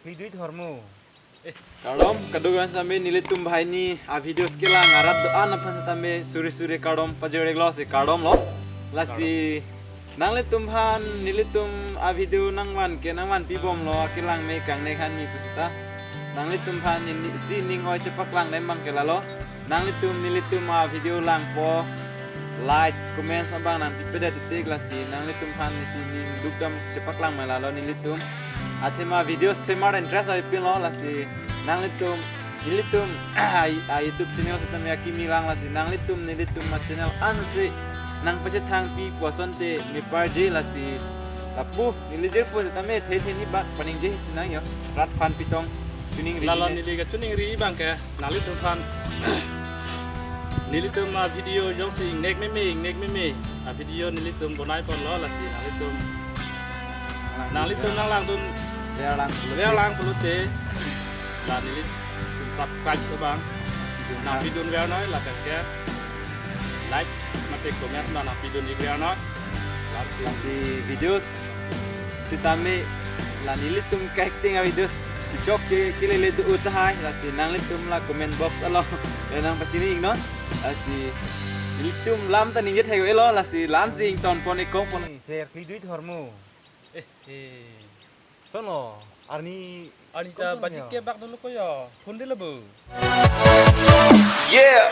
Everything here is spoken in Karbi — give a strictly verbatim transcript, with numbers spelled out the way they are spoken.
Kidui Dhormo. Kardom, kadokave sitame nelitum banghini a-videos kelang arat do-an aphan sitame suri suri kardom pajir-iklo si kardom lo. Lasi nanglitum aphan nelitum a-video nangvan ke nangvanpi bomlo, kelang me kangnek han me pusita. Nanglitum aphan neli si ning oi chepaklang dam abang ke lalo. Nanglitum nelitum a-video langpo, like, comments abang nangpipedet tik lasi nanglitum aphan nesi ning dukdam chepaklang me lalo nelitum. Athema videos semar interest ai pin lo lasi nanglitum nelitum a, a YouTube channel sitame akimi lang lasi nanglitum nelitum a-channel ansi nangpachethangpi puson te niparji lasi lapu neli jirpo sitame the the ni bak paningje sinang yo rat aphan pitong tuning ri Lalo ne. Neli kachoningri abang ke nanglitum aphan nelitum a-video jongsi ingnek meme ingnek meme a-video nelitum bonai ponlo lasi nanglitum nanglitum nanglangdun Ler lang pulote. Ler lang pulote la nelitum subscribe abang nangpidun ver noi lapen ke like mate comment abang nangpidun ik ver noi. Lasi videos sitame la nelitum ka-acting a-videos kechok ke kelele do tahai lasi nanglitum la comment box along le nangpachini iknon. Lasi nelitum lam ta ningje thek-elo lasi lam si ington pon ikong pon. Ser Kidui Dhormo. Eh. Eh. Sono arni Anita Konsong baji ya. Ke bak dulu ko ya. Phone de lebo. Yeah.